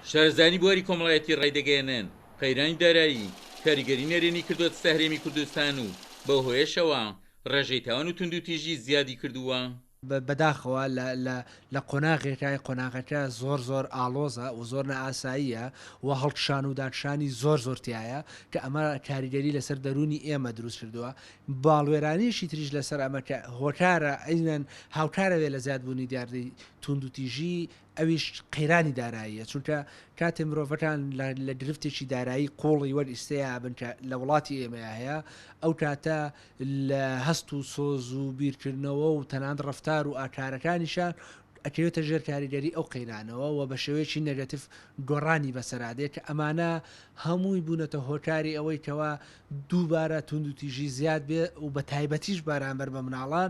شارەزایانی بواری کۆمەڵایەتی ڕایدەگەیەنن، قەیرانی دارایی کاریگەری نەرێنی کردووەتە سەر هەرێمی کوردستان و بەو هۆیەشەوە ڕێژەی تاوان و توندوتیژی زیادی کردووە. بەداخەوە لە لە لە قۆناغێکای قۆناغەکە زۆر زۆر ئاڵۆزە و زۆر نائاساییە و هەڵکشان و داکشانی زۆر زۆر تیایە کە ئەمە کاریگەری لەسەر دەروونی ئێمە دروست کردووە باڵوێرانیشی تریش لەسەر ئەمە کە هۆکارە عەینەن هاوکارە بێ لە زیادبوونی دیاردەی توندوتیژی ئەویش قەیرانی داراییە چونکە کاتێ مرۆڤەکان لە گرفتێکی دارایی قوڵی وەک ئیستەیا بن کە لە وڵاتی ئێمەیا هەیە ئەو کاتە لە هەست و سۆز و بیرکردنەوە و تەنانەت ڕەفتار و ئاکارەکانیشیان ئەکەوێتە ژێر کاریگەری ئەو قەیرانەوە و بە شێوەیەکی نێگەتیڤ گۆڕانی بەسەرا دێ کە ئەمانە هەمووی بوونەتە هۆکاری ئەوەی کەوا دووبارە توندوتیژی زیاد بێ و بە تایبەتیش بەرامبەر بە مناڵان.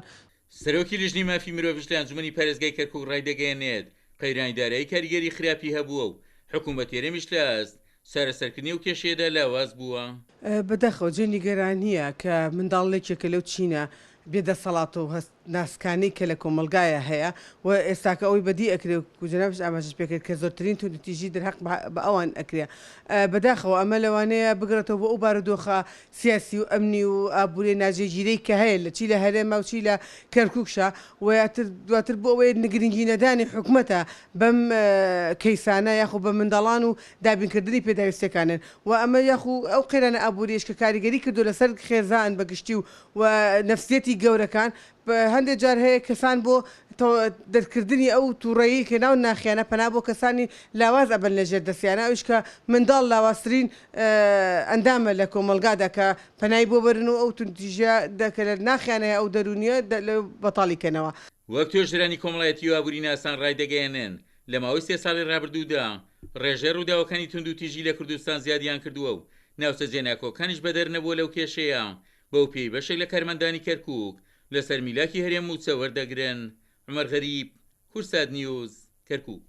سەرۆکی لیژنەی مافی مرۆڤیش لە ئەنجومەنی پارێزگای کەرکوک ڕایدەگەیەنێت، قەیرانی دارایی کاریگەری خراپی هەبووە و حکومەتی هەرێمیش لە ئاست چارەسەرکردنی ئەو کێشەیەدا لاواز بووە. بەداخەوە جێی نیگەرانییە کە منداڵ یەکێکە لەو چینە بێ دەسەڵاتە و هەست ناسکانەی کە لە کۆمەڵگایا هەیە و ئێستاکە ئەوەی بەدی ئەکرێ و جەنابیشت ئاماژەت پێ کرد کە زۆرترین توندوتیژی دەرهەق بە ئەوان ئەکرێ بەداخەوە ئەمە لەوانەیە بگەڕێتەوە بۆ ئەو بارودۆخە سیاسی و ئەمنی و ئابووریە ناجێگیرەی کە هەیە لە چی لە هەرێما و چی لە کەرکوکشا و یاتر دواتر بۆ ئەوەی گرنگی نەدانی حکومەتە بەم کەیسانە یاخۆ بە منداڵان و دابینکردنی پێداویستیەکانن و ئەمە یاخو ئەو قەیرانە ئابووریەش کە کاریگەری کردووە لەسەر خێزان بە گشتی و و نەفسیەتی گەورەکان هەندێک جار هەیە کەسان بۆ دەرکردنی ئەو توڕەیەی کە ناو ناخیانە پەنا بۆ کەسانی لاواز ئەبەن لە ژێر دەستیانە ئەویش کە منداڵ لاوازترین ئەندامە لە کۆمەڵگادا کە پەنای بۆ بەرن و ئەو توندوتیژیە کە لە ناخیان هەیە ئەو دەروونیە بەتاڵی کەنەوە. وەک توێژەرانی کۆمەڵایەتی و ئابووریناسان ڕایدەگەیەنن، لە ماوەی سێ ساڵی ڕابردوودا ڕێژەی ڕووداوەکانی توندوتیژی لە کوردستان زیادیان کردووە و ناوچە جێناکۆکانیش بەدەر نەبووە لەو کێشەیە، بەو پێی بەشێک لە کارمەندانی کەرکووک لەسەر میلاکی هەرێم مووچە وەردەگرن. عومەر غەریب، کوردسات نیوز، کەرکووک.